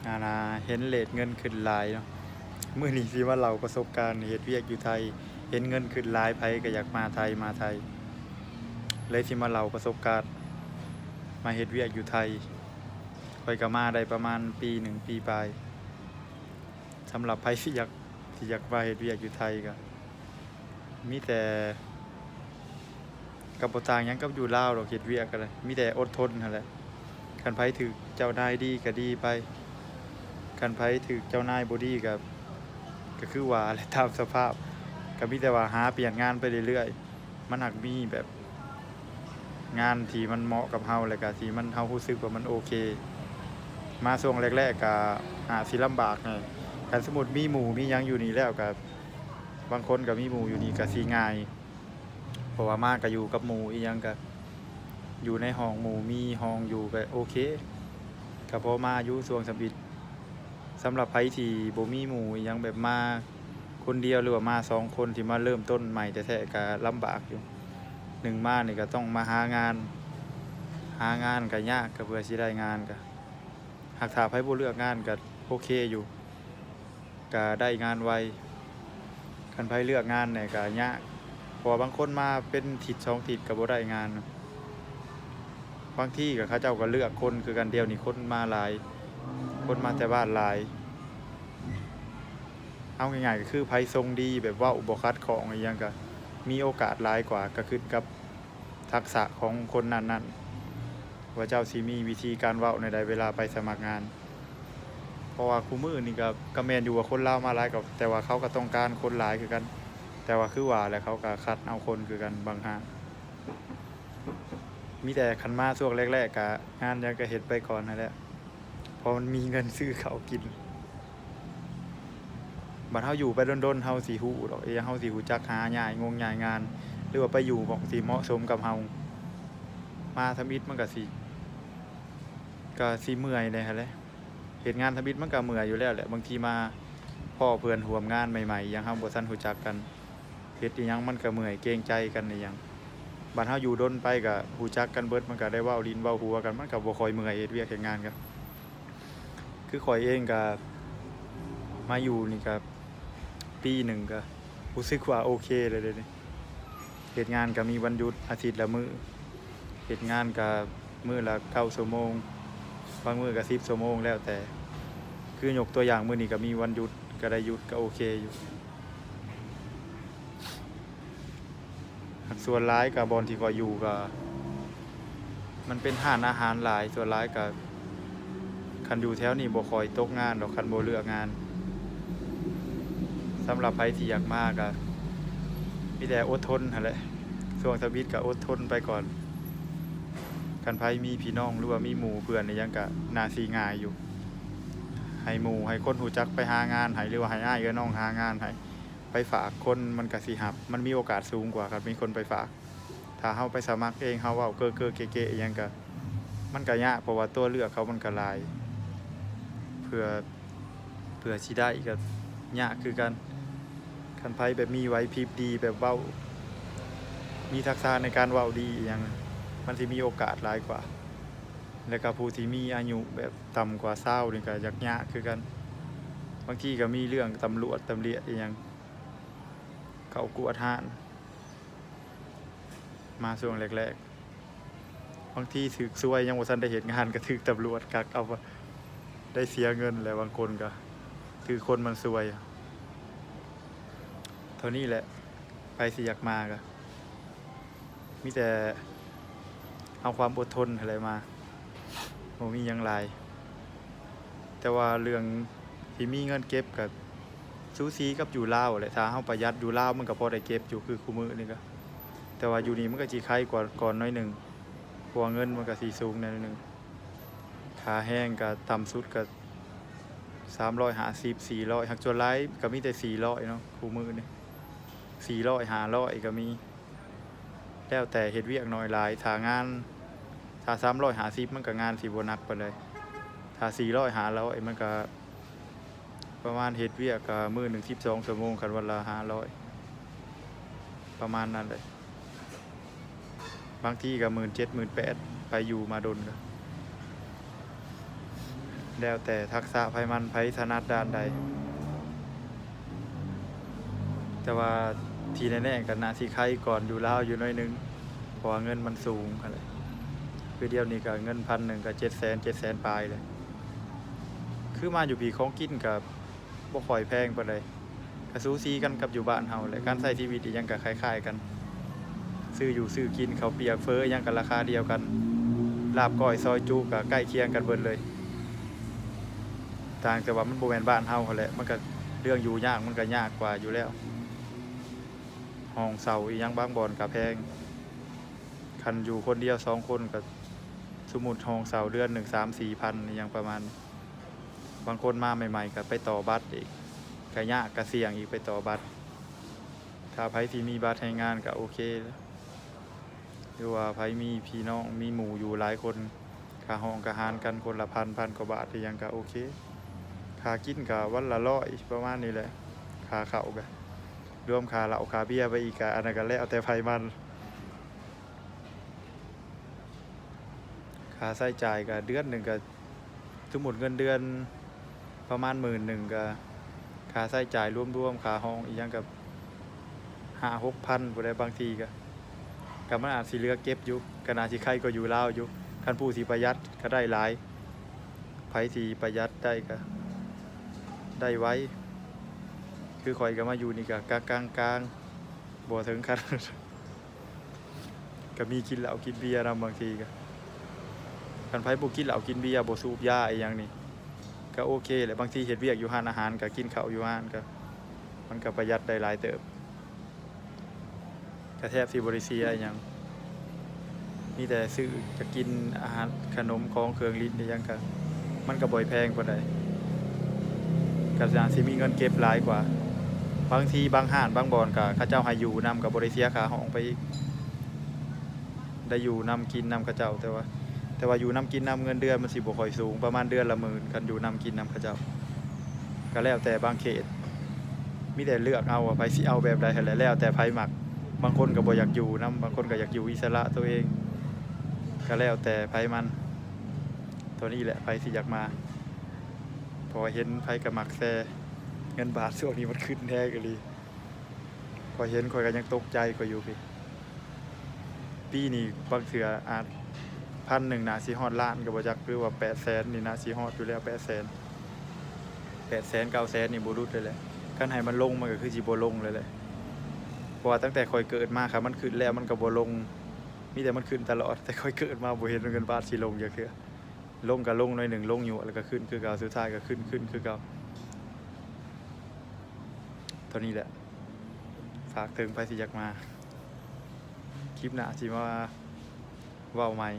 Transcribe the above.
ອັນນ່າ ເຫັນເຣດເງິນຂຶ້ນຫຼາຍເນາະ. ມື້ນີ້ຊິມາເລົ່າປະສົບການເຮັດວຽກຢູ່ໄທ. ເຫັນເງິນຂຶ້ນຫຼາຍ ໃຜກໍຢາກມາໄທ ມາໄທ. ເລີຍຊິມາເລົ່າປະສົບການມາເຮັດວຽກຢູ່ໄທ. ຂ້ອຍກໍມາໄດ້ປະມານປີໜຶ່ງ ປີປາຍ. ສຳລັບໃຜທີ່ຢາກ ທີ່ຢາກມາເຮັດວຽກຢູ່ໄທກໍ ມີແຕ່ ກໍບໍ່ຕ່າງຫຍັງກັບຢູ່ລາວດອກ ເຮັດວຽກກໍໄດ້ ມີແຕ່ອົດທົນຫັ້ນແຫຼະ. ຄັນໃຜຖືກເຈົ້ານາຍດີກໍດີໄປ, ຄັນໃຜຖືກເຈົ້ານາຍບໍ່ດີກໍ ກໍຄືວ່າແຫຼະ ຕາມສະພາບ. ກໍມີແຕ່ວ່າຫາປ່ຽນງານໄປເລື້ອຍໆ. ມັນຫາກມີແບບງານທີ່ມັນເໝາະກັບເຮົາ ແລ້ວກະທີ່ມັນ ເຮົາຮູ້ສຶກວ່າມັນໂອເຄ. ມາຊ່ວງແລກໆກະອາດຊິລຳບາກແດ່. ຄັນສົມມຸດມີໝູ່ມີຫຍັງຢູ່ນີ້ແລ້ວກະ ບາງຄົນກໍມີໝູ່ຢູ່ນີ້ກໍຊິງ່າຍ ເພາະວ່າມາກໍຢູ່ກັບໝູ່ອີ່ຫຍັງ ກໍຢູ່ໃນຫ້ອງໝູ່ ມີຫ້ອງຢູ່ກໍໂອເຄ ກໍພໍມາຢູ່ຊ່ວງທຳອິດ. ສຳລັບໃຜທີ່ບໍ່ມີໝູ່ອີ່ຫຍັງ ແບບມາຄົນດຽວ ຫຼືວ່າມາສອງຄົນ ທີ່ມາເລີ່ມຕົ້ນໃໝ່ແທ້ໆ ກໍລຳບາກຢູ່. ໜຶ່ງມານີ້ກໍຕ້ອງມາຫາງານ ຫາງານກໍຍາກ ກໍເພື່ອຊິໄດ້ງານ ກໍຫາກຖ້າໃຜບໍ່ເລືອກງານກໍໂອເຄຢູ່ ກະໄດ້ງານໄວ. ຄັນໃຜເລືອກງານແດ່ກະຍາກ ເພາະວ່າບາງຄົນມາເປັນທິດສອງທິດກະບໍ່ໄດ້ງານ. ບາງທີກະເຂົາເຈົ້າກະເລືອກຄົນຄືກັນ. ດຽວນີ້ຄົນມາຫຼາຍ ຄົນມາແຕ່ບ້ານຫຼາຍ. ເອົາງ່າຍໆກະຄືໃຜຊົງດີ ແບບເວົ້າບໍ່ຂັດຂ້ອງອີ່ຫຍັງ ກະມີໂອກາດຫຼາຍກວ່າ. ກະຂຶ້ນກັບທັກສະຂອງຄົນນັ້ນໆ ວ່າເຈົ້າຊິມີວິທີການເວົ້າແນວໃດເວລາໄປສະໝັກງານ. ເພາະວ່າຄູ່ມື້ນີ້ກໍ ກໍແມ່ນຢູ່ວ່າຄົນລາວມາຫຼາຍ ກໍ ແຕ່ວ່າເຂົາກໍຕ້ອງການຄົນຫຼາຍຄືກັນ. ແຕ່ວ່າຄືວ່າແຫຼະ ເຂົາກໍຄັດເອົາຄົນຄືກັນບາງຮ້ານ. ມີແຕ່ຄັນມາຊ່ວງແລກໆ ກໍງານຫຍັງກໍເຮັດໄປກ່ອນຫັ້ນແຫຼະ ເພາະມັນມີເງິນຊື້ເຂົ້າກິນ. ບັດເຮົາຢູ່ໄປດົນໆ ເຮົາຊິຮູ້ດອກ ເອີ ເຮົາຊິຮູ້ຈັກຫາຍ້າຍງົງຍ້າຍງານ ຫຼືວ່າໄປຢູ່ໝ່ອງທີ່ເໝາະສົມກັບເຮົາ. ມາທຳອິດມັນກໍຊິ ກໍຊິເມື່ອຍແດ່ຫັ້ນແຫຼະ. ເຮັດງານທຳອິດມັນກໍເມື່ອຍຢູ່ແລ້ວແຫຼະ. ບາງທີມາພໍ້ເພື່ອນຮ່ວມງານໃໝ່ໆ ຢ່າງເຮົາບໍ່ທັນຮູ້ຈັກກັນ ເຮັດອີ່ຫຍັງມັນກໍເມື່ອຍ ເກງໃຈກັນອີ່ຫຍັງ. ບັດເຮົາຢູ່ດົນໄປກໍຮູ້ຈັກກັນເບິດ ມັນກໍໄດ້ເວົ້າຫຼິ້ນເວົ້າຫົວກັນ ມັນກໍບໍ່ຄ່ອຍເມື່ອຍ ເຮັດວຽກເຮັດງານກໍ ຄືຂ້ອຍເອງກໍມາຢູ່ນີ້ກໍປີໜຶ່ງ ກໍຮູ້ສຶກວ່າໂອເຄແລ້ວເດນີ້. ເຮັດງານກໍມີວັນຢຸດອາທິດລະມື້ ເຮັດງານກໍມື້ລະເກົ້າຊົ່ວໂມງ ບາງມື້ກໍສິບຊົ່ວໂມງ ແລ້ວແຕ່. ຄືຍົກຕົວຢ່າງມື້ນີ້ກໍມີວັນຢຸດ ກໍໄດ້ຢຸດ ກໍໂອເຄຢູ່. ຫາກສ່ວນຫຼາຍກໍບ່ອນທີ່ຂ້ອຍຢູ່ກໍມັນເປັນຮ້ານອາຫານຫຼາຍ ສ່ວນຫຼາຍກໍ ຄັນຢູ່ແຖວນີ້ບໍ່ຄ່ອຍຕົກງານດອກ ຄັນບໍ່ເລືອກງານ. ສຳລັບໃຜທີ່ຢາກມາກໍມີແຕ່ອົດທົນຫັ້ນແຫຼະ ຊ່ວງທຳອິດກໍອົດທົນໄປກ່ອນ. ຄັນໃຜມີພີ່ນ້ອງ ຫຼືວ່າມີໝູ່ເພື່ອນອີ່ຫຍັງ ກໍໜ້າຊິງ່າຍຢູ່ ໃຫ້ໝູ່ໃຫ້ຄົນຮູ້ຈັກໄປຫາງານໃຫ້ ຫຼືວ່າໃຫ້ອ້າຍເອື້ອຍນ້ອງຫາງານໃຫ້ ໄປຝາກຄົນມັນກະຊິຮັບ ມັນມີໂອກາດສູງກວ່າຄັນມີຄົນໄປຝາກ. ຖ້າເຮົາໄປສະໝັກເອງ ເຮົາເວົ້າເກີເກີເກເກອີ່ຫຍັງກະ ມັນກະຍາກ ເພາະວ່າຕົວເລືອກເຂົາມັນກະຫຼາຍ ເພື່ອ ເພື່ອຊິໄດ້ກະຍາກຄືກັນ. ຄັນໃຜແບບມີໄຫວພິບດີ ແບບເວົ້າ ມີທັກສະໃນການເວົ້າດີອີ່ຫຍັງ ມັນຊິມີໂອກາດຫຼາຍກວ່າ. ແລ້ວກະຜູ້ທີ່ມີອາຍຸແບບຕ່ຳກວ່າຊາວນີ້ກະຢາກຍາກຄືກັນ ບາງທີກະມີເລື່ອງຕຳຫຼວດຕຳຫຼຽດອີ່ຫຍັງ ເຂົ້າກວດຮ້ານ ມາຊ່ວງແລກໆ ບາງທີຖືກຊວຍ ຍັງບໍ່ທັນໄດ້ເຮັດງານກໍຖືກຕຳຫຼວດກັກເອົາ ໄດ້ເສຍເງິນແຫຼະ. ບາງຄົນກໍຖືກຄົນມັນຊວຍ. ເທົ່ານີ້ແຫຼະ ໃຜຊິຢາກມາກໍ ມີແຕ່ເອົາຄວາມອົດທົນຫັ້ນແຫຼະມາ ບໍ່ມີຫຍັງຫຼາຍ. ແຕ່ວ່າເລື່ອງທີ່ມີເງິນເກັບກໍສູສີກັບຢູ່ລາວແຫຼະ ຖ້າເຮົາປະຢັດຢູ່ລາວມັນກໍພໍໄດ້ເກັບຢູ່ ຄືຄູ່ມື້ນີ້ກໍ ແຕ່ວ່າຢູ່ນີ້ມັນກໍຊິໄຄກວ່າກ່ອນໜ້ອຍໜຶ່ງ ເພາະວ່າເງິນມັນກໍຊິສູງແດ່ໜ້ອຍໜຶ່ງ. ຄ່າແຮງກໍຕ່ຳສຸດກໍສາມຮ້ອຍຫ້າສິບ ສີ່ຮ້ອຍ ຫາກສ່ວນຫຼາຍກໍມີແຕ່ສີ່ຮ້ອຍເນາະ ຄູ່ມື້ນີ້ ສີ່ຮ້ອຍ ຫ້າຮ້ອຍກໍມີ ແລ້ວແຕ່ເຮັດວຽກໜ້ອຍຫຼາຍ. ຖ້າງານ ຖ້າສາມຮ້ອຍຫ້າສິບ ມັນກໍງານຊິບໍ່ໜັກປານໃດ ຖ້າສີ່ຮ້ອຍ ຫ້າຮ້ອຍ ມັນກໍປະມານເຮັດວຽກກໍມື້ໜຶ່ງສິບສອງຊົ່ວໂມງ ຄັນວັນລະຫ້າຮ້ອຍ ປະມານນັ້ນແຫຼະ. ບາງທີກໍໝື່ນເຈັດ ໝື່ນແປດ ໄປຢູ່ມາດົນກໍ ແລ້ວແຕ່ທັກສະໃຜມັນ ໃຜຖະໜັດດ້ານໃດ. ແຕ່ວ່າທີ່ແນ່ໆກໍໜ້າຊິໄຄກວ່າຢູ່ລາວຢູ່ໜ້ອຍໜຶ່ງ ເພາະວ່າເງິນມັນສູງຫັ້ນແຫຼະ. ຄືດຽວນີ້ກໍເງິນພັນໜຶ່ງກໍເຈັດແສນ ເຈັດແສນປາຍແຫຼະ. ຄືມາຢູ່ພີ້ ຂອງກິນກໍບໍ່ຄ່ອຍແພງປານໃດ. ກະສູສີກັນກັບຢູ່ບ້ານເຮົາແຫຼະ, ການໃຊ້ຊີວິດອີ່ຫຍັງກະຄ້າຍໆກັນ, ຊື້ຢູ່ຊື້ກິນ ເຂົ້າປຽກເຝີຫຍັງກະລາຄາດຽວກັນ, ລາບກ້ອຍ ຊອຍຈຸກະໃກ້ຄຽງກັນເບິດເລີຍ. ຕ່າງແຕ່ວ່າມັນບໍ່ແມ່ນບ້ານເຮົາຫັ້ນແຫຼະ, ມັນກະເລື່ອງຢູ່ຍາກ ມັນກະຍາກກວ່າຢູ່ແລ້ວ. ຫ້ອງເຊົ່າອີ່ຫຍັງບາງບ່ອນກະແພງ, ຄັນຢູ່ຄົນດຽວສອງຄົນກະ ສົມມຸດຫ້ອງເຊົ່າເດືອນໜຶ່ງສາມສີ່ພັນ ອີ່ຫຍັງປະມານນີ້. ບາງຄົນມາໃໝ່ໆກໍໄປຕໍ່ບັດອີກ ກໍຍາກ ກໍສ່ຽງອີກໄປຕໍ່ບັດ. ຖ້າໃຜທີ່ມີບັດແຮງງານກໍໂອເຄ, ຫຼືວ່າໃຜມີພີ່ນ້ອງມີໝູ່ຢູ່ຫຼາຍຄົນ ຄ່າຫ້ອງກໍຫານກັນຄົນລະພັນ ພັນກວ່າບາດ ອີ່ຫຍັງກໍໂອເຄ. ຄ່າກິນກໍວັນລະຮ້ອຍ ປະມານນີ້ແຫຼະ, ຄ່າເຂົ້າກໍ ລວມຄ່າເຫຼົ້າຄ່າເບຍໄປອີກ ກໍອັນນັ້ນກໍແລ້ວແຕ່ໃຜມັນ. ຄ່າໃຊ້ຈ່າຍກໍເດືອນໜຶ່ງກໍ ສົມມຸດເງິນເດືອນປະມານໝື່ນໜຶ່ງ ກໍຄ່າໃຊ້ຈ່າຍລວມໆ ຄ່າຫ້ອງອີ່ຫຍັງກໍຫ້າຫົກພັນພຸ້ນແຫຼະ. ບາງທີກໍ ກໍມັນອາດຊິເຫຼືອເກັບຢູ່, ກໍໜ້າຊິໄຄກວ່າຢູ່ລາວຢູ່. ຄັນຜູ້ທີ່ປະຢັດກໍໄດ້ຫຼາຍ, ໃຜທີ່ປະຢັດໄດ້ກໍໄດ້ໄວ. ຄືຂ້ອຍກໍມາຢູ່ນີ້ກໍກາງໆ ບໍ່ເຖິງຂັ້ນ ກໍມີກິນເຫຼົ້າກິນເບຍນຳບາງທີກໍ. ຄັນໃຜບໍ່ກິນເຫຼົ້າກິນເບຍ ບໍ່ສູບຢາອີ່ຫຍັງນີ້ ກໍໂອເຄແຫຼະ. ບາງທີເຮັດວຽກຢູ່ຮ້ານອາຫານ ກໍກິນເຂົ້າຢູ່ຮ້ານ ກໍ ມັນກໍປະຢັດໄດ້ຫຼາຍເຕີບ, ກໍແທບຊິບໍ່ໄດ້ເສຍອີ່ຫຍັງ. ມີແຕ່ຊື້ຈະກິນອາຫານ ຂະໜົມ ຂອງເຄື່ອງຫຼິ້ນອີ່ຫຍັງ ກໍ ມັນກໍບໍ່ໄດ້ແພງປານໃດ, ກໍໜ້າຊິມີເງິນເກັບຫຼາຍກວ່າ. ບາງທີບາງຮ້ານບາງບ່ອນກໍເຂົາເຈົ້າໃຫ້ຢູ່ນຳ ກໍບໍ່ໄດ້ເສຍຄ່າຫ້ອງໄປອີກ, ໄດ້ຢູ່ນຳກິນນຳເຂົາເຈົ້າ. ແຕ່ວ່າ ແຕ່ວ່າຢູ່ນຳກິນນຳ ເງິນເດືອນມັນຊິບໍ່ຄ່ອຍສູງ, ປະມານເດືອນລະໝື່ນ ຄັນຢູ່ນຳກິນນຳເຂົາເຈົ້າ. ກໍແລ້ວແຕ່ບາງເຂດ, ມີແຕ່ເລືອກເອົາວ່າໃຜຊິເອົາແບບໃດຫັ້ນແຫຼະ, ແລ້ວແຕ່ໃຜມັກ. ບາງຄົນກໍບໍ່ຢາກຢູ່ນຳ, ບາງຄົນກໍຢາກຢູ່ອິດສະຫຼະໂຕເອງ, ກໍແລ້ວແຕ່ໃຜມັນ. ໂຕນີ້ແຫຼະ ໃຜຊິຢາກມາ, ເພາະວ່າເຫັນໃຜກໍມັກແຊ. ເງິນບາດຊ່ວງນີ້ມັນຂຶ້ນແຮງອີ່ຫຼີ, ຂ້ອຍເຫັນຂ້ອຍກໍຍັງຕົກໃຈຂ້ອຍຢູ່ພີ້. ປີນີ້ບາງເທື່ອອາດ ພັນໜຶ່ງໜ້າຊິຮອດລ້ານກໍບໍ່ຈັກ ຫຼືວ່າແປດແສນນີ້ໜ້າຊິຮອດຢູ່ແລ້ວ, ແປດແສນ ແປດແສນ ເກົ້າແສນນີ້ບໍ່ຫຼຸດເລີຍແຫຼະ. ຄັນໃຫ້ມັນລົງ ມັນກໍຄືຊິບໍ່ລົງເລີຍແຫຼະ, ເພາະວ່າຕັ້ງແຕ່ຂ້ອຍເກີດມາ ຄັນມັນຂຶ້ນແລ້ວມັນກໍບໍ່ລົງ, ມີແຕ່ມັນຂຶ້ນຕະຫຼອດ. ແຕ່ຂ້ອຍເກີດມາບໍ່ເຫັນເງິນບາດຊິລົງຈັກເທື່ອ, ລົງກໍລົງໜ້ອຍໜຶ່ງ, ລົງຢູ່ແລ້ວກໍຂຶ້ນຄືເກົ່າ, ສຸດທ້າຍກໍຂຶ້ນ ຂຶ້ນຄືເກົ່າ. ເທົ່ານີ້ແຫຼະ, ຝາກເຖິງໃຜທີ່ຢາກມາ, ຄລິບໜ້າຊິມາເວົ້າໃໝ່.